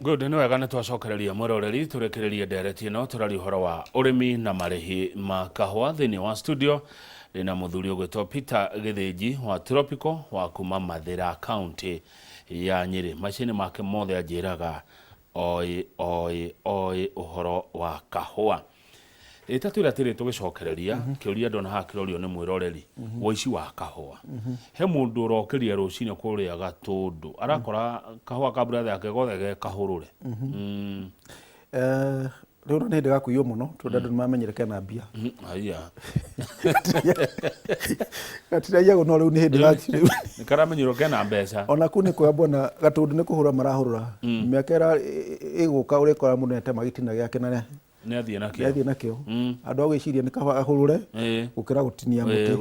Good, nĩ wega nĩ twacokereria mwĩroreri tũrĩkĩrĩrie ndereti ĩno tũraria ũhoro wa ũrĩmi na marĩhi ma kahũa. Thĩinĩ wa studio ndĩna mũthuri ũgwĩtwo Peter Gĩthĩnji wa Tropical wa kuma Mathĩra, county ya Nyĩrĩ. Maica-inĩ make mothe anjĩraga oĩ oĩ oĩ ũhoro wa kahũa. Ĩ ta twĩre atĩrĩ, tũgĩcokereria kĩũria ndona haha kĩrorio nĩ mwĩroreri, ũici wa kahũa. He mũndũ ũrokĩria rũcinĩ kũrĩa Gatũndũ arakora kahũa ka brother yake gothe ge kahũrũre. Rĩu nĩ hĩndĩ gakũiywo mũno tondũ andũ nĩ mamenyire kena mbia. Haiya. Gatiraiyagwo no rĩu nĩ hĩndĩ gakirĩu. Nĩ karamenyirwo kena mbeca. Ona kuu nĩ kuoya bwana Gatũndũ nĩ kũhũra marahũrũra. Mĩaka ĩra ĩgũka ũrĩkora mũndũ nĩatema gĩtina gĩake na Nĩ athiĩ nakĩo. Nĩ athiĩ nakĩo. Andũ a gwĩciria nĩ kaba ahũrũre gũkĩra gũtinia mũtĩ.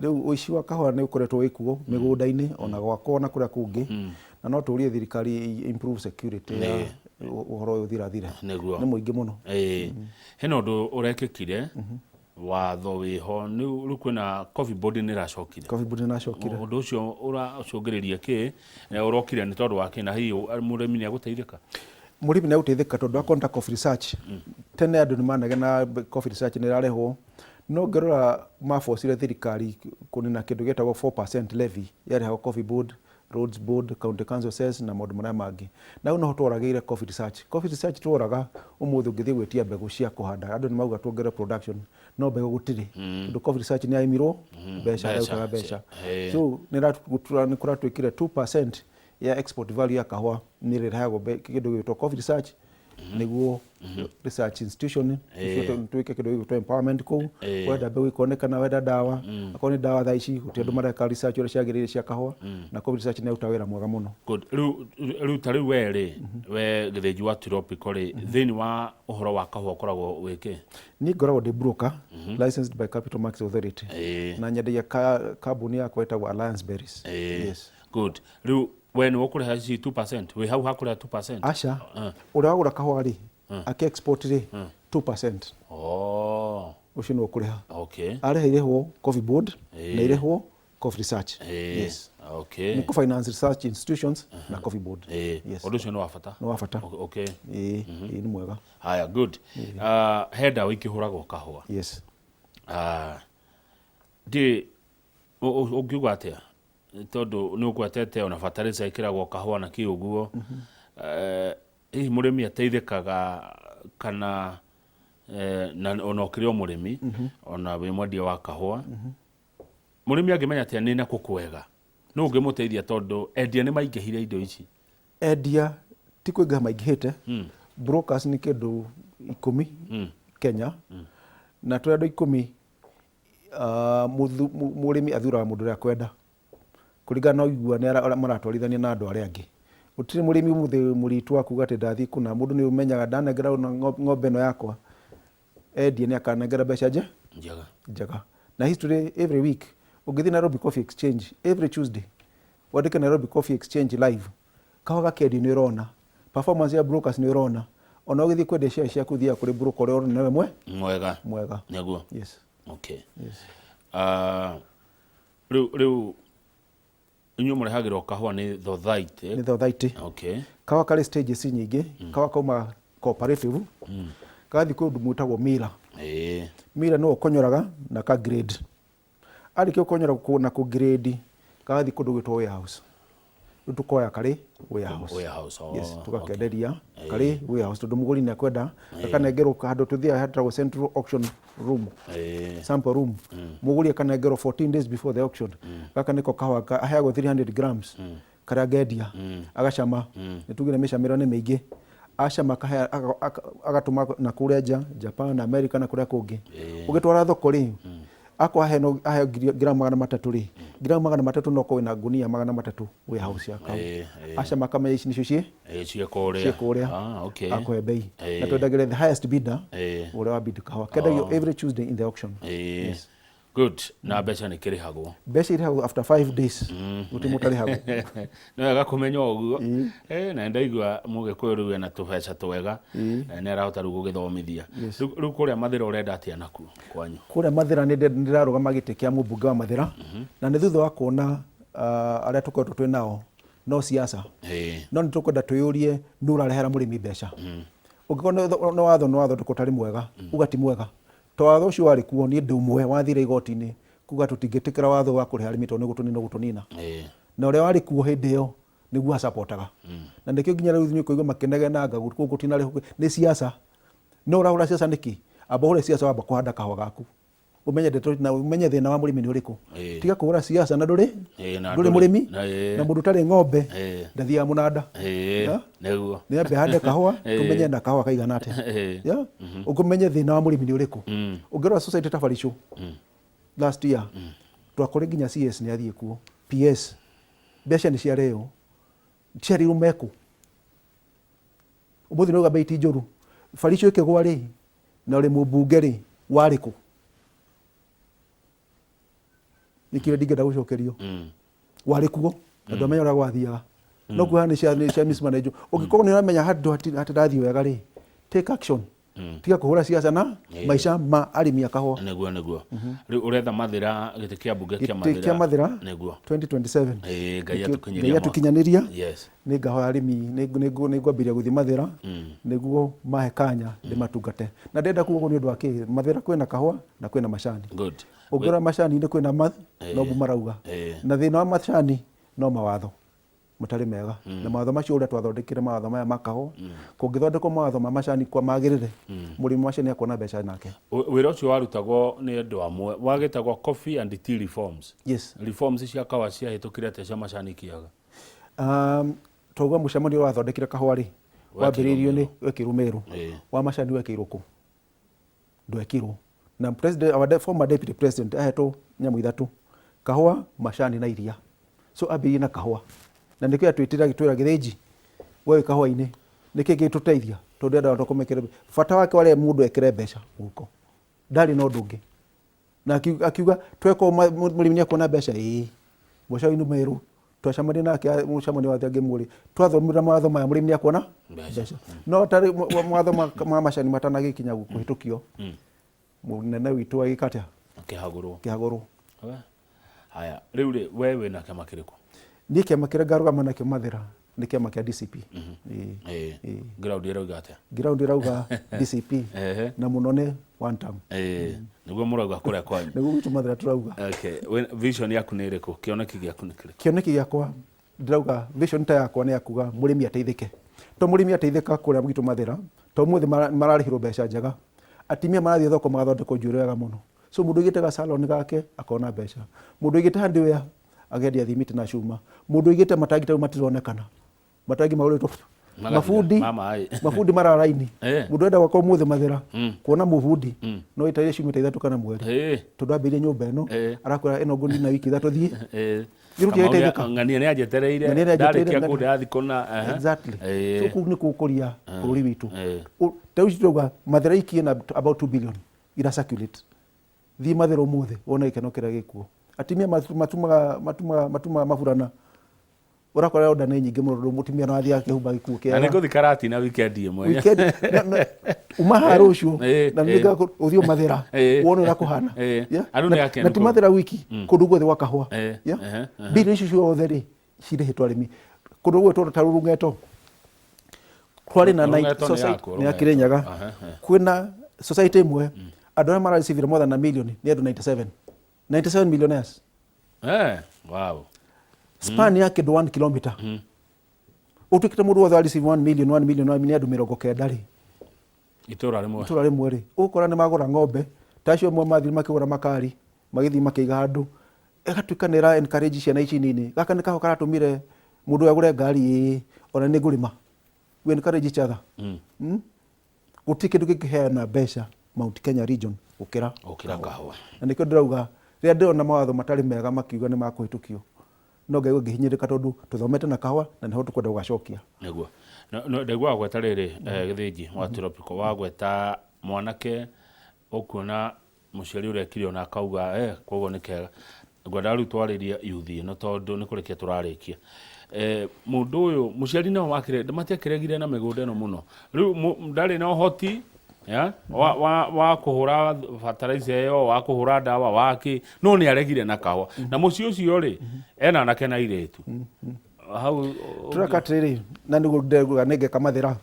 Rĩu ũici wa kahũa nĩ ũkoretwo wĩ kuo mĩgũnda-inĩ ona gwakwa na kũrĩa kũngĩ. Na no tũrie thirikari improve security ya ũhoro ũyũ ũthirathire. Nĩguo. Nĩ mũingĩ mũno. Hena ũndũ ũrekĩkire, watho wĩho rĩu kwĩna Coffee Board nĩ ĩracokire. Coffee Board nĩ ĩracokire. Ũndũ ũcio ũracũngĩrĩria kĩ? Na ũrokire nĩ tondũ wa kĩ? Na hihi mũrĩmi nĩ egũteithĩka? Mũrĩmi nĩ egũteithĩka tondũ akorwo nĩ ta Coffee Research, tene andũ nĩ manegenaga Coffee Research nĩ ĩrarĩhwo, no ũngĩrora mabocire thirikari kũnina kĩndũ gĩtagwo 4% levy yarĩhagwo Coffee Board, Roads Board, County Council Cess na maũndũ marĩa mangĩ. Na hau noho tworagĩire Coffee Research. Coffee Research tworaga ũmũthĩ ũngĩthiĩ gwĩtia mbegũ cia kũhanda, andũ nĩ mauga tuongerere production, no mbegũ gũtirĩ. Tondũ Coffee Research nĩ yaimirwo mbeca, yarutaga mbeca. So nĩ kũratuĩkire 2% ya export value ya kahũa nĩ ĩrĩrehagwo kĩndũ gĩgwĩtwo Coffee Research nĩguo research institution tuĩke kĩndũ gĩgwĩtwo empowerment kũu. Wenda mbegũ ikonekana, wenda ndawa, akorwo nĩ ndawa thaa ici gũtirĩ andũ mareka research ũrĩa ciagĩrĩire cia kahũa, na Coffee Research nĩ yaruta wĩra mwega mũno. Good. Rĩu ta rĩu we rĩ, we Gĩthĩnji wa Tropical rĩ, thĩinĩ wa ũhoro wa kahũa ũkoragwo wĩ kĩ? Niĩ ngoragwo ndĩ broker licensed by Capital Markets Authority na nyendagia kambuni yakwa ĩtagwo Alliance Berries. Yes. Good. Rĩu we nĩwe ũkũrĩha ici 2%? Wĩ hau hakũrĩha 2%? Aca. Ũrĩa wagũra kahũa rĩ, akĩ export rĩ, 2%. Oh. Ũcio nĩwe ũkũrĩha. Okay. Arĩha irĩhwo Coffee Board na irĩhwo Coffee Research. Yes. Okay. Nĩ kũ finance research institutions na Coffee Board. Yes. Ũndũ ũcio nĩ wa bata. Nĩ wa bata. Okay. Ĩĩ, ĩĩ nĩ mwega. Haya, good. He ndawa ikĩhũragwo kahũa. Yes. Ndĩ ũngiuga atĩa? Tondũ nĩ ũgwetete ona fertilizer ĩkĩragwo kahũa na kĩ ũguo. Hihi mũrĩmi ateithĩkaga kana na ona ũkĩrĩ o mũrĩmi ona wĩ mwendia wa kahũa, mũrĩmi angĩmenya atĩa nĩ nakũ kwega? Nũ ũngĩmũteithia tondũ endia nĩ maingĩhire indo ici? Endia ti kũingĩha maingĩhĩte. Brokers nĩ kĩndũ 10 Kenya, na tũrĩ andũ 10. Mũrĩmi athuraga mũndũ ũrĩa akwenda kũringana na ũiguano ũrĩa maratwarithania na andũ arĩa angĩ. Gũtirĩ mũrĩmi ũmũthĩ mũritũ wa kuga atĩ ndathiĩ kũna. Mũndũ nĩ ũmenyaga ndanengera ng'ombe ĩno yakwa endie nĩ akanengera mbeca njega. Njega. Na history every week ũngĩthiĩ Nairobi Coffee Exchange every Tuesday, wandĩke Nairobi Coffee Exchange live, kahũa gakĩendio nĩ ũrona performance ya brokers, nĩ ũrona ona ũgĩthiĩ kwendia share ciaku ũthiaga kũrĩ broker ũrĩa ũrona nĩwe mwega. Mwega. Nĩguo. Yes. Okay. Yes. Rĩu inyuĩ mũrehagĩrwo kahũa nĩ thothaitĩ? Nĩ thothaitĩ. Okay. Kahũa karĩ stages nyingĩ. Kahũa kauma cooperative gagathiĩ kwĩ ũndũ mwĩtagwo miller. Miller nĩwe ũkonyoraga na ka grade. Arĩkia gũkonyora na kũ grade, gagathiĩ kũndũ gwĩtwo warehouse. Rĩu tũkoya karĩ warehouse. Warehouse, oh, Yes, tũgakenderia karĩ warehouse tondũ mũgũri nĩ akwenda gakanengerwo handũ tũthiaga hetagwo central auction room, sample room. Mũgũri akanengerwo 14 days before the auction. Gaka nĩko kahũa aheagwo 300 grams karĩa ngendia agacama. Nĩ tugire mĩcamĩro nĩ mĩingĩ. Acama agatũma na kũrĩa nja, Japan, America na kũrĩa kũngĩ. Ũgĩtwara thoko rĩ, akorwo aheo aheo ngiramu 300 rĩ, ngiramu 300 no ũkorwo wĩna ngunia 300 warehouse ya kau. Acama akamenya ici nĩcio ciĩ Ciĩ kũrĩa. Ciĩ kũrĩa. Ah, okay. Akũhe bei. Na twendagĩria the highest bidder ũrĩa wa bid kahũa kendagio every Tuesday in the auction. Yes. Good. Na mbeca nĩ kĩrĩhagwo? Mbeca irĩhagwo after 5 days, gũtirĩ mũtarĩhagwo. Nĩ wega kũmenya ũguo. Na ndaigua Mũgĩkũyũ rĩu ena tũbeca twega. Nĩ arahota rĩu gũgĩthomithia. Rĩu kũrĩa Mathĩra ũrenda atĩa nakuo kwanyu? Kũrĩa Mathĩra nĩ ndĩrarũgama gĩtĩ kĩa mũmbunge wa Mathĩra, na nĩ thutha wa kuona arĩa tũkoretwo twĩ nao. No siasa. No nĩ tũkwenda twĩyũrie nũ ũrarehera mũrĩmi mbeca. Ũngĩkorwo nĩ watho nĩ wathondekwo ũtarĩ mwega, uga ti mwega. To watho ũcio warĩ kuo, niĩ ndĩ ũmwe wathire igoti-inĩ kuga tũtingĩtĩkĩra watho wa kũrĩha arĩmi tondũ nĩ ũgũtũnina ũgũtũnina. Na ũrĩa warĩ kuo hĩndĩ ĩyo nĩguo acapotaga. Na nĩkĩo nginya rĩu nĩ ũkũigua makĩnegenanga gũkũ gũtinarĩhwo nĩ siasa. No ũrahũra siasa nĩkĩ? Amba ũhũre siasa wamba kũhanda kahũa gaku. Ũmenye ndeto na ũmenye thĩna wa mũrĩmi nĩ ũrĩkũ. Tiga kũhũra siasa na ndũrĩ na ndũrĩ mũrĩmi na mũndũ ũtarĩ ng'ombe ndathiaga mũnanda. Nĩguo. Nĩ ambe ahande kahũa tũmenye na kahũa kaigana atĩa. Yeah? Ũmenye thĩna wa mũrĩmi nĩ ũrĩkũ. Ũngĩrora society ta Barisũ last year twakore nginya CS nĩ athiĩ kuo, PS mbeca nĩ ciarĩo, ciarĩirwo mekũ? Ũmũthĩ nĩũrauga bei ti njũru. Barisũ ĩkĩgwa rĩ, na ũrĩ mũmbunge rĩ, warĩ kũ? Nĩ kĩũria ndingĩenda gũcokerio. Warĩ kuo na ndwamenya ũrĩa gwathiaga. No kuoya nĩ cia nĩ cia mismanage. Ũngĩkorwo nĩ ũramenya handũ hatirathiĩ wega rĩ, take action. Tiga kũhũra siasa na maica ma arĩmi a kahũa. Nĩguo nĩguo. Rĩu ũretha Mathĩra gĩtĩ kĩa mbunge kĩa Gĩtĩ kĩa Mathĩra Nĩguo. 2027. Ngai atũkinyĩria. Ngai atũkinyanĩria. Yes. Nĩ ngahoya arĩmi nĩ ngwambĩrĩria gũthiĩ Mathĩra nĩguo mahe kanya ndĩmatungate. Na ndĩrenda kuga ũguo nĩ ũndũ wa kĩ? Mathĩra kwĩna kahũa na kwĩna macani. Good. Ũngĩrora macani-inĩ kwĩna math noguo marauga. Na thĩna wa macani no mawatho matarĩ mega. Na mawatho macio ũrĩa twathondekire mawatho maya ma kahũa, kũngĩthondekwo mawatho ma macani kwa magĩrĩre, mũrĩmi wa macani akuona mbeca nake. Wĩra ũcio warutagwo nĩ andũ amwe wagĩtagwo Coffee and Tea Reforms. Yes. Reforms cia kahũa ciahĩtũkire atĩa cia macani ikĩaga? Twauga mũcemanio ũrĩa wathondekire kahũa rĩ, wambĩrĩirio nĩ wekĩirwo Meru. Wa macani wekĩirwo kũ? Ndwekirwo. Na president, our former deputy president ahetwo nyamũ ithatũ, kahũa, macani na iria. So ambĩrĩirie na kahũa. Na nĩkĩo atwĩtire agĩtwĩra Gĩthĩnji, we wĩ kahũa-inĩ, nĩkĩ gĩtũteithia? Tondũ endaga tũmĩkĩre bata wake warĩ mũndũ ekĩre mbeca mũhuko. Ndarĩ na ũndũ ũngĩ. Na akiuga tweka ũũ mũrĩmi nĩ ekuona mbeca ĩĩ. Mũcai-inĩ Meru twacemania nake mũcemanio wa ngĩmũria twathomire mawatho maya mũrĩmi nĩ ekuona mbeca. No tarĩ mawatho ma macani matanagĩkinya kũhĩtũkio mũnene witũ agĩka atĩa? Akĩhagũrwo. Akĩhagũrwo. Haya, rĩu rĩ we wĩna kĩama kĩrĩkũ? Niĩ kĩama kĩrĩa ngarũgama nakĩo Mathĩra nĩ kĩama kĩa DCP. Ground ĩrauga atĩa? Ground ĩrauga DCP na mũno nĩ one term. Nĩguo mũrauga kũrĩa kwanyu. Nĩguo gwitũ Mathĩra tũrauga. Okay. Vision yaku nĩ ĩrĩkũ? Kĩoneki gĩaku nĩ kĩrĩkũ? Kĩoneki gĩakwa ndĩrauga vision ta yakwa nĩ ya kuga mũrĩmi ateithĩke. To mũrĩmi ateithĩka kũrĩa gwitũ Mathĩra, to ũmũthĩ mararĩhĩrwo mbeca njega. Atumia marathiĩ thoko magathondekwo njuĩrĩ wega mũno. So mũndũ ũigĩte ga salon gake akona mbeca. Mũndũ ũigĩte hardware akendia thimiti na cuma. Mũndũ ũigĩte matangi ta rĩu matironekana. Matangi magũrĩtwo mabundi mabundi mara raini. Mũndũ enda gwaka ũmũthĩ Mathĩra kuona mũbundi no ĩtarĩ ciumia ta ithatũ kana mweri. Tondũ ambĩrĩrie nyũmba ĩno arakwĩra ĩno ngũnina wiki ithatũ thiĩ. Ng'ania nĩ anjetereire ndarĩkia kũu ndĩrathiĩ kũna. Exactly. So kũu nĩ gũkũria bũrũri witũ. Ta rĩu tũrauga Mathĩra iki ĩna about 2 billion ira circulate. Thiĩ Mathĩra ũmũthĩ wone gĩkeno kĩrĩa gĩkuo. Atumia matumaga matumaga matumaga maburana. Ũrakora order nĩ nyingĩ mũno tondũ mũtumia no athiĩ akĩhumba gĩkuo kĩega. Na nĩ ngũthiĩ Karatina weekend ĩmwe. Weekend uma haha rũciũ na nĩ ũthiĩ Mathĩra wone ũrĩa kũhana. Na ti Mathĩra wiki kũndũ guothe gwa kahũa. Mbia icio ciothe rĩ cirĩhĩtwo arĩmi. Kũndũ gwĩtwo ta Rũrũng'eto kwarĩ na society nĩ ya Kĩrĩnyaga kwĩna society ĩmwe andũ arĩa mara receive more than a million nĩ andũ 97 97 millionaires. Wow. Span ya kĩndũ 1 kilometer. Ũtuĩkĩte mũndũ wothe wa receive 1 million 1 million 1 million nĩ andũ 90 rĩ. Itũra rĩmwe. Itũra rĩmwe rĩ. Ũgũkora nĩ magũra ng'ombe ta acio amwe mathiĩ makĩgũra makari magĩthiĩ makĩiga handũ ĩgatuĩka nĩ ĩra encourage ciana ici nini. Gaka nĩ kahũa karatũmire mũndũ ũyũ agũre ngari ĩĩ ona nĩ ngũrĩma. We encourage each other. Gũtirĩ kĩndũ kĩngĩheana mbeca Mount Kenya region gũkĩra Gũkĩra kahũa. Na nĩkĩo ndĩrauga rĩrĩa ndĩrona mawatho matarĩ mega makiuga nĩ makũhĩtũkio no ngaigua ngĩhinyĩrĩrĩka tondũ tũthomete na kahũa na nĩho tũkwenda gũgacokia. Nĩguo. Ndaigua wagweta rĩrĩ Gĩthĩnji wa Tropical wagweta mwanake ũkuona mũciari ũrekire ona akauga koguo nĩ kega. Ngwendaga rĩu twarĩrie yuthi ĩno tondũ nĩ kũrĩkia tũrarĩkia. Mũndũ ũyũ mũciari nao matiakĩregire na mĩgũnda ĩno mũno. Rĩu ndarĩ na ũhoti ya, wa kũhũra fertilizer ĩyo, wa kũhũra ndawa, wa kĩ, no nĩ aregire na kahũa. Na mũciĩ ũcio rĩ, ena anake na airĩtu. Hau Tũreka atĩrĩrĩ, na nĩguo ndĩrauga nĩngeka mathĩra.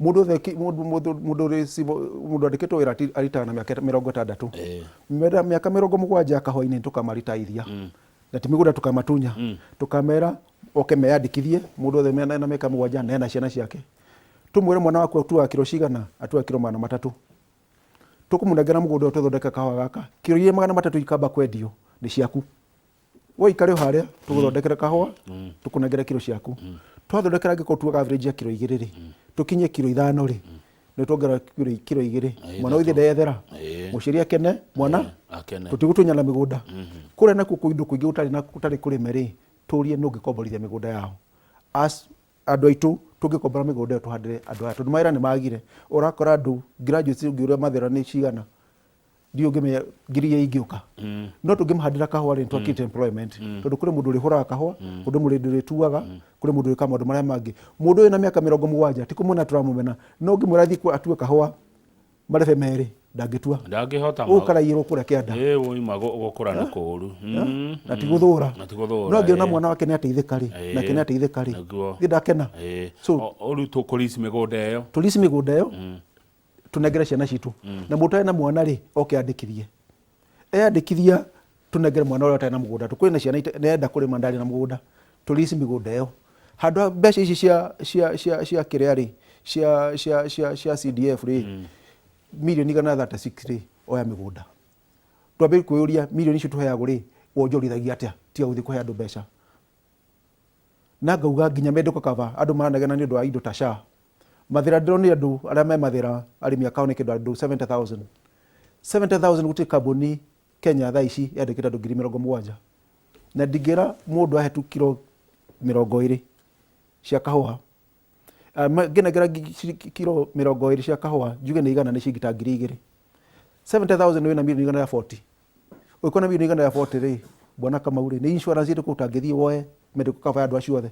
Mũndũ wothe mũndũ mũndũ mũndũ ũrĩ mũndũ andĩkĩtwo wĩra aritaga na mĩaka 60. Mĩaka 70 ya kahũa-inĩ tũkamaritaithia. Na ti mĩgũnda tũkamatunya. Tũkamera oke meyandĩkithie, mũndũ wothe mena na mĩaka 7 na ena ciana ciake. Tũmwĩre mwana waku atuaga kiro cigana, atuaga kiro 300. Tũkũmũnengera mũgũnda ũyũ tũthondeke kahũa gaka. Kiro iria 300 ikamba kwendio nĩ ciaku. We ikare o harĩa tũgũthondekere kahũa, tũkũnengere kiro ciaku. Twathondekera angĩkorwo tuaga average ya kiro 2 rĩ, tũkinye kiro 5 rĩ, nĩ tuongerera kiro 2. Mwana ũyũ ndeyethera, mũciari akene, mwana akene. Tũtigũtunyana mĩgũnda. Kũrĩa nakuo kũndũ kũingĩ gũtarĩ na gũtarĩ kũrĩme rĩ, tũrie nũ ũngĩkomborithia mĩgũnda yao. As andũ aitũ tũngĩkombora mĩgũnda ĩyo tũhandĩre andũ aya, tondũ mawĩra nĩ magire. Ũrakora andũ graduates ũngĩũria mathĩra nĩ cigana, ndiũ ũngĩmenya ngiri iria ingĩũka. No tũngĩmahandĩra kahũa rĩ, nĩtwakĩte employment. Tondũ kũrĩ mũndũ ũrĩhũraga kahũa, kũrĩ mũndũ ũrĩtuaga, kũrĩ mũndũ ũrĩkaga maũndũ marĩa mangĩ. Mũndũ ũyũ na mĩaka 70, ti kũmwena tũramũmena, no ũngĩmwĩra athiĩ atue kahũa marebe merĩ, ndangĩtua. Ndangĩhota. Ũũ karaiyĩrwo kũrĩa kĩanda. Ĩĩ, woima gũkũra nĩ kũũru. Na ti gũthũra. Na ti gũthũra. No angĩona mwana wake nĩ ateithĩka rĩ, nake nĩ ateithĩka rĩ, thiĩ ndakena. So rĩu tũkũrici mĩgũnda ĩyo. Tũrici mĩgũnda ĩyo, tũnengere ciana citũ. Na mũndũ ũtarĩ na mwana rĩ, oke andĩkithie. Eyandĩkithia tũnengere mwana ũrĩa ũtarĩ na mũgũnda. Tũkwĩ na ciana nĩarenda kũrĩma ndarĩ na mũgũnda. Tũrici mĩgũnda ĩyo. Handũ ha mbeca ici cia cia cia cia kĩrĩa rĩ, cia cia cia cia CDF rĩ, mirioni 136 rĩ, oya mĩgũnda. Twambie kwĩyũria mirioni icio tũheagwo rĩ, wonjorithagia atĩa tiga gũthiĩ kũhe andũ mbeca. Na ngauga nginya medical cover andũ maranegena nĩ ũndũ wa indo ta SHA. Mathĩra ndĩronire andũ arĩa me mathĩra arĩmi a kaũntĩ kĩndũ andũ 70,000. 70,000 gũtirĩ kambuni Kenya thaa ici yandĩkĩte andũ 70,000. Na ndingĩra mũndũ ahe tu kiro 20 cia kahũa. Ngĩnengera kiro 20 cia kahũa njuge nĩ 100 nĩ ciringi ta 2,000. 70,000 wĩna mirioni 140. Ũngĩkorwo na mirioni 140 rĩ, bwana Kamau rĩ, nĩ insurance ĩrĩkũ ũtangĩthiĩ woe medical cover ya andũ acio othe?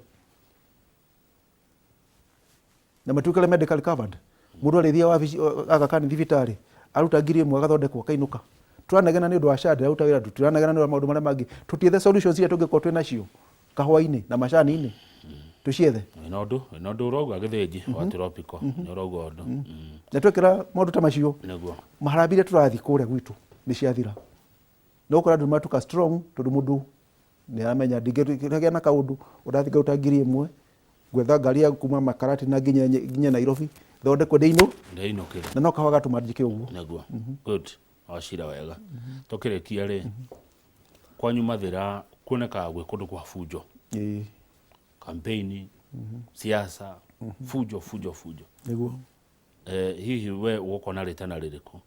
Na matuĩke medical covered. Mũndũ arĩthiaga wabici Aga Khan thibitarĩ, aruta 1,000 agathondekwo akainũka. Tũranegena nĩ ũndũ wa SHA ndĩraruta wĩra, tũtiranegena nĩ ũndũ wa maũndũ marĩa mangĩ. Tũtiethe solutions iria tũngĩkorwo twĩ nacio kahũa-inĩ na macani-inĩ, tũciethe. Wĩna ũndũ, wĩna ũndũ ũrauga Gĩthĩnji wa Tropical, nĩ ũrauga ũndũ. Na twekĩra maũndũ ta macio, Nĩguo. Maharambĩ iria tũrathiĩ kũrĩa gwitũ nĩ ciathira. Nĩ ũgũkora andũ nĩ matuĩka strong tondũ mũndũ nĩ aramenya ndingĩgĩa na kaũndũ ũrathiĩ ngaruta 1,000 ngwetha ngari ya kuma Makaratina nginya Nairobi thondekwo ndĩinũ Ndĩinũkĩre. Na no kahũa gatũma njĩke ũguo. Nĩguo. Good. Wacira wega. Tũkĩrĩkia rĩ, kwanyu Mathĩra kuonekaga gwĩ kũndũ kwa bunjo. Campaign, siasa, fujo fujo fujo. Nĩguo. Hihi we ũgũkorwo na rĩtana rĩrĩkũ?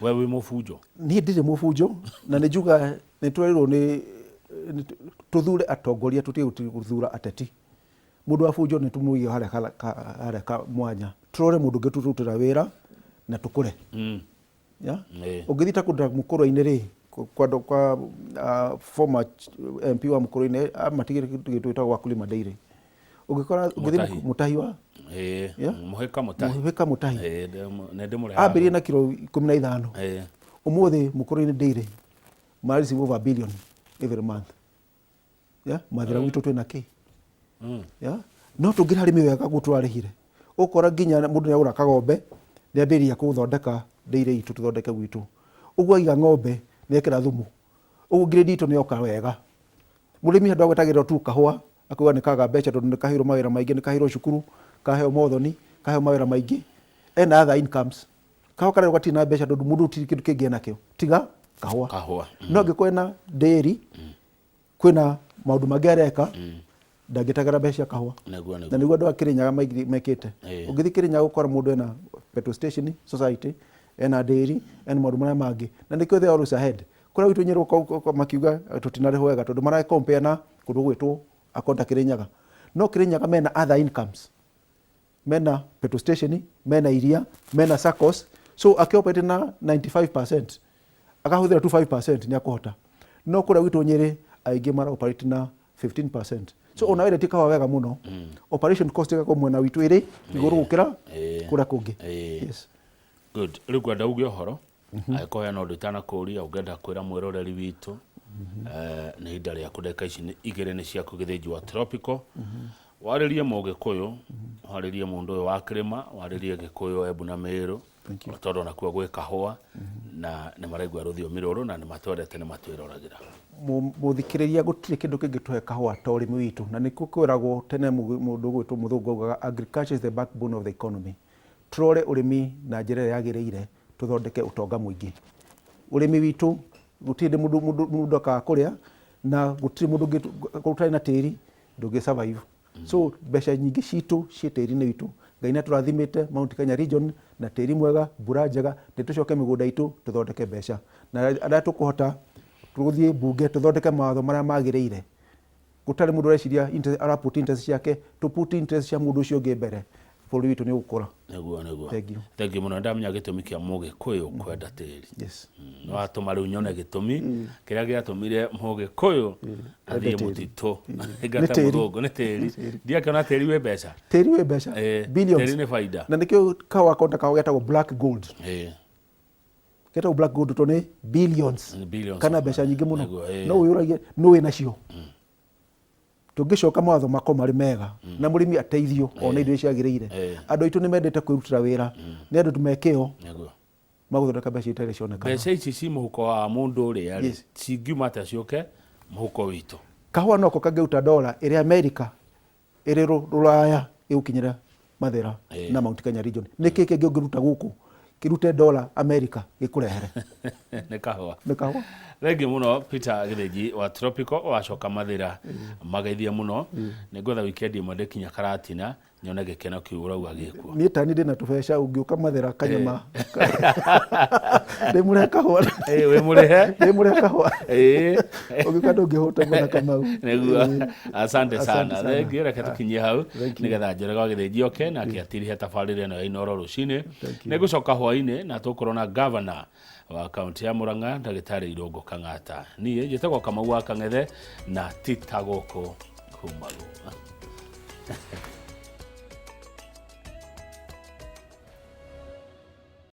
We wĩ mũbunjo? Niĩ ndirĩ mũbunjo na nĩ njuga nĩ twerirwo nĩ tũthure atongoria tũtige gũthura ateti. Mũndũ wa bunjo nĩ tũmũige harĩa harĩa ka mwanya. Tũrore mũndũ ũngĩ tũrutĩra wĩra na tũkũre. Yeah? Ũngĩthiĩ ta kũndũ ta Mũkũrwe-inĩ rĩ, kwa kwa former MP wa Mũkũrwe-inĩ amatigĩre kĩndũ gĩtagwo Wakulima Dairy. Ũngĩkora ũngĩthiĩ Mũtahi. Mũtahi wa Yeah? Mũhĩka Mũtahi. Mũhĩka Mũtahi. Nĩ ndĩmũrehaga. Ambĩrĩrie na kiro 15. Ũmũthĩ Mũkũrwe-inĩ Dairy ma receive over a billion every month. Yeah? Mathĩra gwitũ twĩna kĩ? Yeah? No tũngĩra arĩmi wega guo tũrarĩhire. Ũkora nginya mũndũ nĩ agũra kagombe nĩ ambĩrĩria gũthondeka dairy itũ tũthondeke gwitũ. Ũguo aiga ng'ombe nĩ ekĩra thumu. Ũguo grade itũ nĩ yoka wega. Mũrĩmi handũ ha gwetagĩrĩra tu kahũa akauga nĩ kaga mbeca tondũ nĩ kaheirwo mawĩra maingĩ, nĩ kaheirwo cukuru, kaheo mothoni, kaheo mawĩra maingĩ, ena other incomes. Kahũa karĩa gatirĩ na mbeca tondũ mũndũ gũtirĩ kĩndũ kĩngĩ enakĩo tiga kahũa. Kahũa. No angĩkorwo ena dairy, kwĩna maũndũ mangĩ areka, ndangĩtagĩra mbeca cia kahũa. Nĩguo. Na nĩguo andũ a Kĩrĩnyaga mekĩte. Ũngĩthiĩ Kĩrĩnyaga ũkora mũndũ ena petrol station society, ena dairy, ena maũndũ marĩa mangĩ. Na nĩkĩo they are always ahead. Kũrĩa gwitũ Nyĩrĩ makiuga tũtinarĩhwo wega tondũ mara compare na kũndũ gwĩtwo akorwo ta Kĩrĩnyaga. No Kĩrĩnyaga mena other incomes. Mena petrol station, mena iria, mena SACCOs. So akĩoperate na 95%, akahũthĩra tu 5% nĩ akũhota. No kũrĩa gwitũ Nyĩrĩ aingĩ mara operate na 15%. So ona wendetie kahũa wega mũno, operation cost ĩgakorwo mwena witũ ĩrĩ igũrũ gũkĩra kũrĩa kũngĩ. Yes. Good. Rĩu ngwenda uge ũhoro, angĩkorwo hena ũndũ itanakũria ũngĩenda kwĩra mwĩroreri witũ. Nĩ ihinda rĩaku, ndagĩka ici nĩ igĩrĩ nĩ ciaku, Gĩthĩnji wa Tropical. Warĩrie Mũgĩkũyũ, warĩrie mũndũ ũyũ wa kĩrĩma, warĩrie Gĩkũyũ, Embu na Mĩrũ, Thank you. tondũ onakuo gwĩ kahũa na nĩ maraigua rũthiomi rũrũ na nĩ matwendete, nĩ matwĩroragĩra. Mũthikĩrĩria, gũtirĩ kĩndũ kĩngĩtũhe kahũa ta ũrĩmi witũ, na nĩkuo kwĩragwo tene mũndũ ũgwĩtwo mũthũngũ augaga, "Agriculture is the backbone of the economy." Tũrore ũrĩmi na njĩra ĩrĩa yagĩrĩire, tũthondeke ũtonga mũingĩ. Ũrĩmi witũ, gũtirĩ hĩndĩ mũndũ akaga kũrĩa, na gũtirĩ mũndũ ũngĩ ũtarĩ na tĩri ndũngĩ survive. So mbeca nyingĩ citũ ciĩ tĩri-inĩ witũ. Ngai nĩ atũrathimĩte Mount Kenya region na tĩri mwega, mbura njega. Nĩ tũcoke mĩgũnda itũ tũthondeke mbeca, na arĩa tũkũhota tũgũthiĩ mbunge tũthondeke mawatho marĩa magĩrĩire, gũtarĩ mũndũ ũreciria ara put interest ciake, tũ put interest cia mũndũ ũcio ũngĩ mbere, bũrũri witũ nĩ ũgũkũra. Nĩguo. Thank you. Thank you mũno. Ndamenya gĩtũmi kĩa Mũgĩkũyũ kwenda tĩri. Nĩ watũma rĩu nyone gĩtũmi kĩrĩa gĩatũmire Mũgĩkũyũ athiĩ tĩri. mũtitũ Nĩ ngate tĩri. mũthũngũ nĩ tĩri. Ndiakĩona tĩri wĩ mbeca. Tĩri wĩ mbeca. Billions. Tĩri nĩ baida. Na nĩkĩo kahũa konda kahũa getagwo black gold. Getagwo black gold tondũ nĩ billions. Nĩ billions kana of mbeca money. Nyingĩ mũno. Nĩguo. No wĩyũragie nũ wĩ nacio. Tũngĩcoka mawatho makorwo marĩ mega na mũrĩmi ateithio ona indo iria ciagĩrĩire, andũ aitũ nĩ mendete kwĩrutĩra wĩra, nĩ andũ me kĩo magũthondeka mbeca itarĩ cionekana. Mbeca ici ci mũhuko wa mũndũ ũrĩa rĩ, cingiuma atĩa ciũke mũhuko witũ? Kahũa noko kangĩruta dola ĩrĩ America, ĩrĩ Rũraya, ĩgũkinyĩra Mathĩra na Mount Kenya region. Nĩ kĩ kĩngĩ ũngĩruta gũkũ kĩrute dola America gĩkũrehere? Nĩ kahũa. Nĩ kahũa. Thengiũ mũno, Peter Gĩthĩnji wa Tropical. Wacoka Mathĩra mageithie mũno. Nĩ ngwetha weekend ĩmwe ndĩkinya Karatina nyone gĩkeno kĩu ũrauga gĩkuo. Niĩ tani ndĩna tũbeca, ũngĩũka Mathĩra kanyama ndĩmũrehe kahũa. Wĩ mũrĩhe. Ndĩmũrehe kahũa. Ũngĩũka ndũngĩhũta mũno, Kamau. Nĩguo, asante Asante sana. sana. Thengiũ, reke tũkinyie hau Thank you. nĩgetha Njoroge wa Gĩthĩnji oke nake atirihe tabarĩra ĩno ya Inooro rũcinĩ. Thank you. Nĩ ngũcoka hwainĩ na tũkorwo na gavana wa kaunti ya Murang'a, Ndagĩtarĩ Irũngũ Kang'ata. Niĩ njĩtagwo Kamau wa Kang'ethe na tita gũkũ kumagwo.